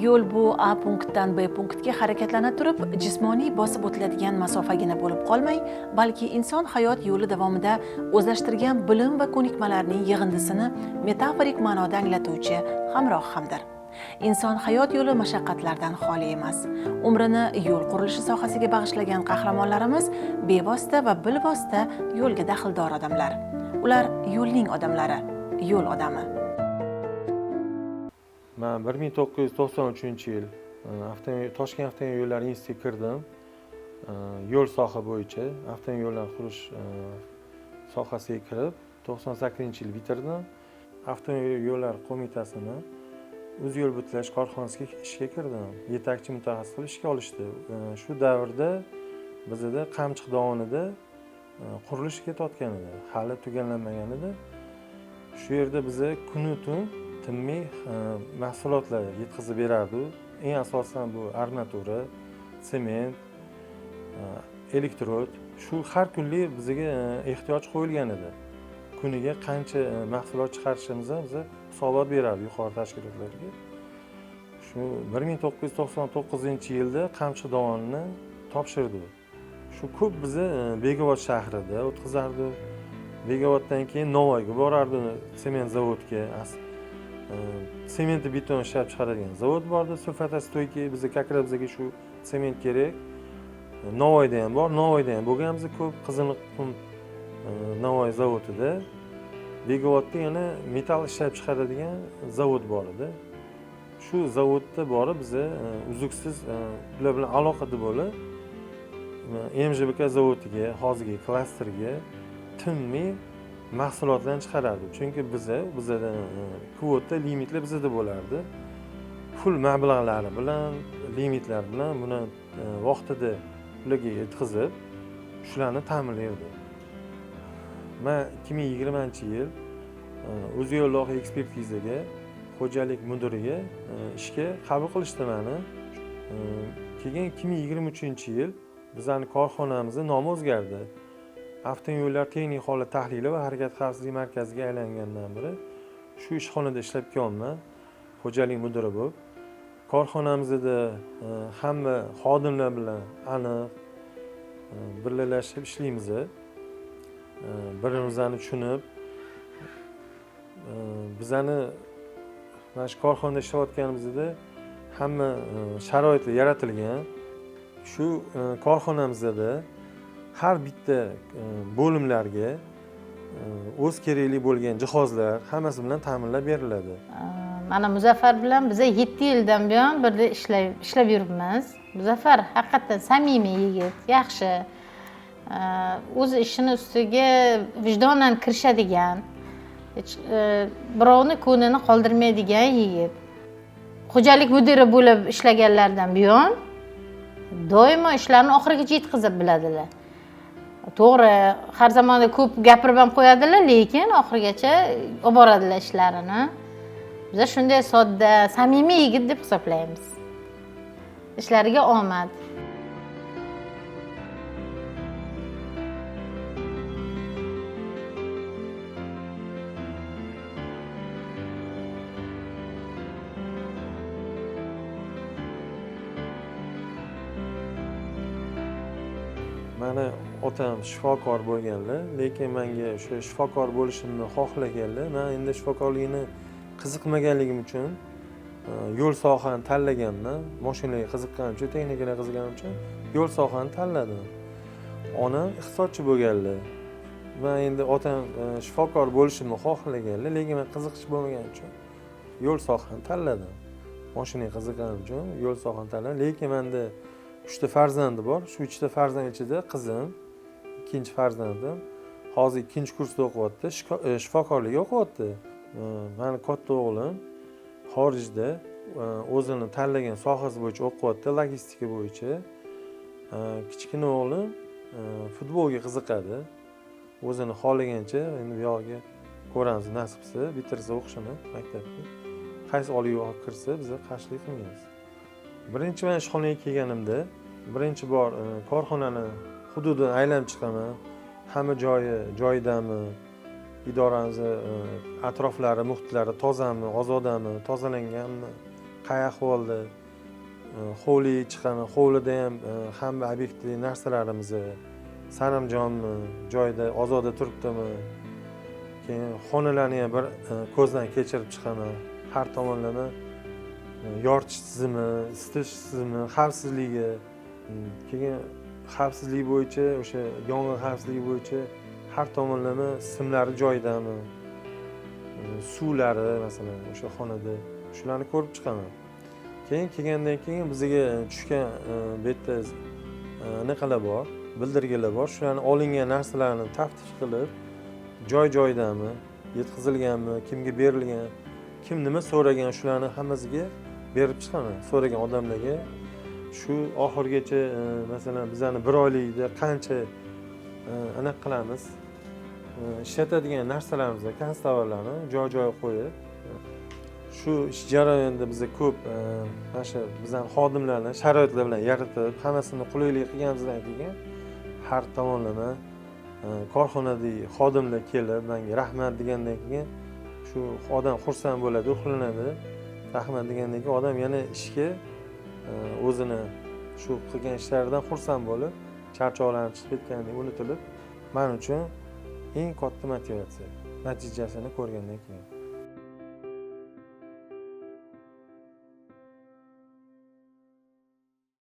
Yo'l bu A punktdan B punktga harakatlana turib, jismoniy bosib o'tiladigan masofagina bo'lib qolmay, balki inson hayot yo'li davomida o'zlashtirgan bilim va ko'nikmalarning yig'indisini metaforik ma'noda anglatuvchi hamroh hamdir. Inson hayot yo'li mashaqqatlardan xoli emas. Umrini yo'l qurilishi sohasiga bag'ishlagan qahramonlarimiz bevosita va bilvosita yo'lga daxldor odamlar. Ular yo'lning odamlari, yo'l odami. Men 1993-yil Toshkent avtomobil yo'llari institutiga kirdim. Yo'l soha bo'yicha avtomobil yo'llar qurish sohasiga kirib, 98-yil bitirdim. Avtomobil yo'llar qo'mitasini o'z yo'l bitlash korxonasiga ishga kirdim. Yetakchi mutaxassis qilib ishga olishdi. Shu davrda bizda Qamchiq dovonida qurilish ketayotgan edi. Hali tugallanmagan edi. Shu yerda biza kunu tun tinmay mahsulotlar yetkazib berardi. Eng asosan bu armatura, sement, elektrod, shu har kunlik bizga ehtiyoj qo'yilgan edi. Kuniga qancha mahsulot chiqarishimizni biza hisobot berardi yuqori tashkilotlarga. Shu 1999-yilda Qamchiq dovonini topshirdi. Shu ko'p biza Bekobod shahrida o'tkazardi. Bekoboddan keyin Navoiyga borardi, sement zavodga. Sement beton ishlab chiqaradigan zavod bordi, sulfatastойкий, bizga как раз bizga shu sement kerak. Navoiyda ham bor, Navoiyda ham bo'lganmiz ko'p, Qizilqum Navoiy zavodida. Bekobodda yana metall ishlab chiqaradigan zavod bor edi. Shu zavodda borib biza uzluksiz ular bilan aloqada bo'lib, MJBK zavodiga, hozirgi klasterga tinmay mahsulotlarni chiqarardi. Chunki bizada kvota, limitlar bizada bo'lardi. Pul mablag'lari bilan, limitlar bilan buni vaqtida ularga yetkazib, shularni ta'minlardi. Men 2020-yil o'z yo'l loyiha ekspertizaga xo'jalik mudiriga ishga qabul qilishdi meni. Keyin 2023-yil bizning korxonamizning nomi o'zgardi. Avtomobillar texnik holat tahlili va harakat xavfsizligi markaziga aylangandan beri shu ishxonada ishlab kelyapman, xo'jalik mudiri bo'lib. Korxonamizda hamma xodimlar bilan aniq birgalashib ishlaymiz. Bir-birimizni tushunib, bizani mana shu korxonada ishlayotganimizda hamma sharoitlar yaratilgan. Shu korxonamizda har bitta bo'limlarga o'z kerakli bo'lgan jihozlar hammasi bilan ta'minlab beriladi. Mana Muzaffar bilan biza 7 yildan buyon birga ishlab yuribmiz. Muzaffar haqiqatan samimiy yigit, yaxshi. O'z ishini ustiga vijdonan kirishadigan, hech birovni ko'nglini qoldirmaydigan yigit. Xo'jalik mudiri bo'lib ishlaganlardan buyon doimo ishlarni oxirigacha yetkazib biladilar. To'g'ri, har zamonda ko'p gapirib ham qo'yadilar, lekin oxirigacha olib boradilar ishlarini. Biz shunday sodda, samimiy yigit deb hisoblaymiz. Ishlariga omad. Mani otam shifokor bo'lganlar, lekin menga o'sha shifokor bo'lishimni xohlaganlar. Men endi shifokorlikni qiziqmaganligim uchun yo'l sohani tanlaganman. Mashinaga qiziqqanim uchun, texnikaga qiziqqanim uchun yo'l sohani tanladim. Onam iqtisodchi bo'lganlar. Men endi otam shifokor bo'lishimni xohlaganlar, lekin men qiziqish bo'lmagani uchun yo'l sohani tanladim. Mashinaga qiziqqanim uchun yo'l sohani tanladim, lekin menda 3 ta farzandi bor. Shu 3 ta farzand ichida qizim, ikkinchi farzandim, hozir 2-kursda o'qiyapti, shifokorlikka o'qiyapti. Mani katta o'g'lim xorijda o'zini tanlagan sohasi bo'yicha o'qiyapti, logistika bo'yicha. Kichkina o'g'lim futbolga qiziqadi. O'zini xohlagancha endi bu yog'iga ko'ramiz, nasib qilsa, bitirsa o'qishini maktabga. Qaysi oliygohga kirsa, biz qarshilik qilmaymiz. Birinchi men ishxonaga kelganimda, birinchi bor korxonani hududini aylanib chiqaman. Hamma joyi joyidami, idoramizni atroflari, muhitlari tozami, ozodami, tozalanganmi, Qay ahvolda, hovliga chiqaman, hovlida ham hamma obyektli narsalarimizni saramjonmi, joyida ozoda turibdimi, keyin xonalarni ham bir ko'zdan kechirib chiqaman. Har tomonlama yoritish tizimi, isitish tizimi, xavfsizligi, keyin xavfsizlik bo'yicha, o'sha yong'in xavfsizligi bo'yicha har tomonlama simlari joyidami, suvlari masalan o'sha xonada, shularni ko'rib chiqaman. Keyin kelgandan keyin bizga tushgan bu yerda anaqalar bor, bildirgilar bor, shularni olingan narsalarni taftish qilib, joy joyidami, yetkazilganmi, kimga berilgan, kim nima so'ragan, shularni hammasiga berib chiqaman so'ragan odamlarga. Shu oxirigacha masalan bizani bir oylikda qancha anaqa qilamiz, ishlatadigan narsalarimizni, konstovarlarni joy joyiga qo'yib, shu ish jarayonida biza ko'p mana shu bizani xodimlarni sharoitlar bilan yaratib, hammasini qulaylik qilganimizdan keyin har tomonlama korxonadagi xodimlar kelib menga rahmat degandan keyin shu odam xursand bo'ladi, ruhlanadi. Rahmat degandan keyin odam yana ishga o'zini shu qilgan ishlaridan xursand bo'lib, charchoqlari chiqib ketgandek unutilib, man uchun eng katta motivatsiya natijasini ko'rgandan keyin.